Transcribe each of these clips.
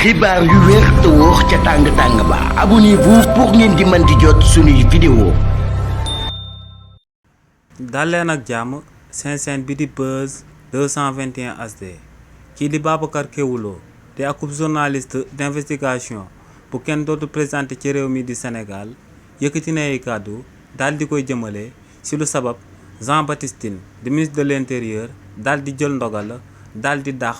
xibaar yu wér te wóor ca tàng ba abonnez-vous pour ngeen di mën di jot suñuy vidéo. daleen ak jàmm seen chaîne bi di Buzz 221 HD kii di Babacar Kewoulo di akub journaliste d'investigation bu kenn dootu présenté ci réew mi di Sénégal yëkkati na ay kàddu daal di koy jëmale ci lu sabab Jean-Baptiste Tine di ministre de l'intérieur daal di jël ndogal daal di dàq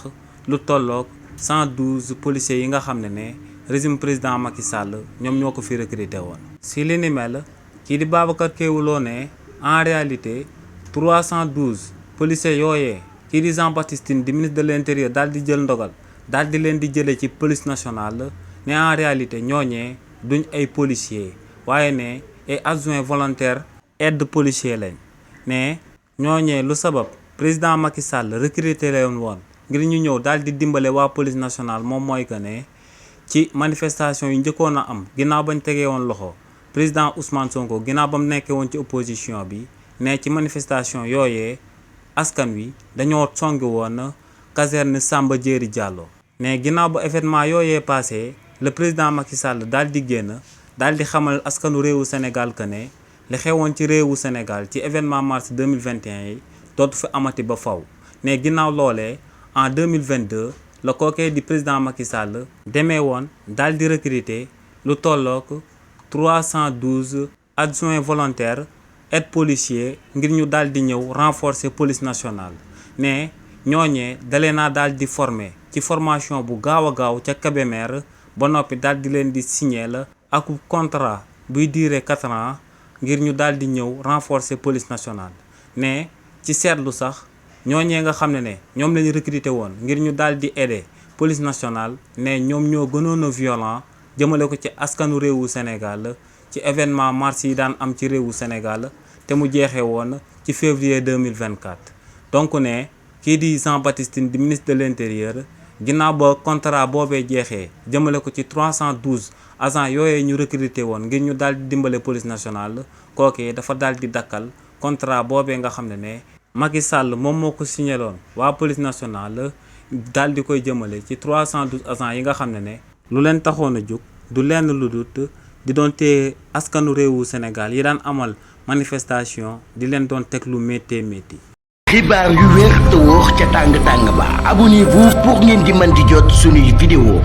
lu tolloog 112 policiers yi nga xam ne régime président Macky Sall ñoom ñoo ko fi recruté woon. si li ni mel kii di Babacar Kewoulo ne en réalité 312 policiers yooyee kii di Jean-Baptiste Tine di ministre de l'intérieur daal di jël ndogal daal di leen di jëlee ci police nationale ne en réalité ñooñee duñ ay policiers waaye ne ay adjoints volontaires aide policier lañ ne ñooñee lu sabab président Macky Sall recruté leen woon ngir ñu ñëw daal di dimbale waa police nationale moom mooy que ne ci manifestation yi njëkkoon a am ginnaaw bañ tegee woon loxo président Ousmane Sonko ginnaaw ba mu nekkee woon ci opposition bi ne ci manifestation yooyee askan wi dañoo songi woon caserne Samba Diéry Diallo ne ginnaaw ba événement yooyee passé le président Macky Sall daal di génn daal di xamal askanu réewu Sénégal que ne li xewoon ci réewu Sénégal ci événement mars 2021 yi dootu fi amati ba faw ne ginnaaw loolee en 2022 la kookee di président Macky Sall demee woon daal di recruter lu tollook 312 adjoints volontaires aide policier ngir ñu daal di ñëw renforcer police nationale ne ñooñee dalee naa daal di former ci formation bu gaaw a gaaw ca Kébémer ba noppi daal di leen di signer ak contrat buy durer 4 ans ngir ñu daal di ñëw renforcer police nationale ne ci seetlu sax ñooñee nga xam ne ñoom lañu recruter woon ngir ñu daal di aider police nationale ne ñoom ñoo gënoon a violent jëmale ko ci askanu réewu Sénégal ci événement mars yi daan am ci réewu Sénégal te mu jeexee woon ci février 2024 donc ne kii di Jean-Baptiste Tine di ministre de l'intérieur ginnaaw ba contrat boobee jeexee jëmale ko ci 312 agents yooyee ñu recruter woon ngir ñu daal di dimbale police nationale kookee dafa daal di dakkal contrat boobee nga xam ne Macky Sall moom moo ko signaloon waa police nationale daal di koy jëmale ci 312 agents yi nga xam ne lu leen taxoon a jóg du lenn lu dut di doon téye askanu réewu Sénégal yi daan amal manifestation di leen doon teg lu méttee métti. xibaar yu wér te wóor ca tàng ba abonnez-vous pour ngeen di mën di jot suñuy vidéo.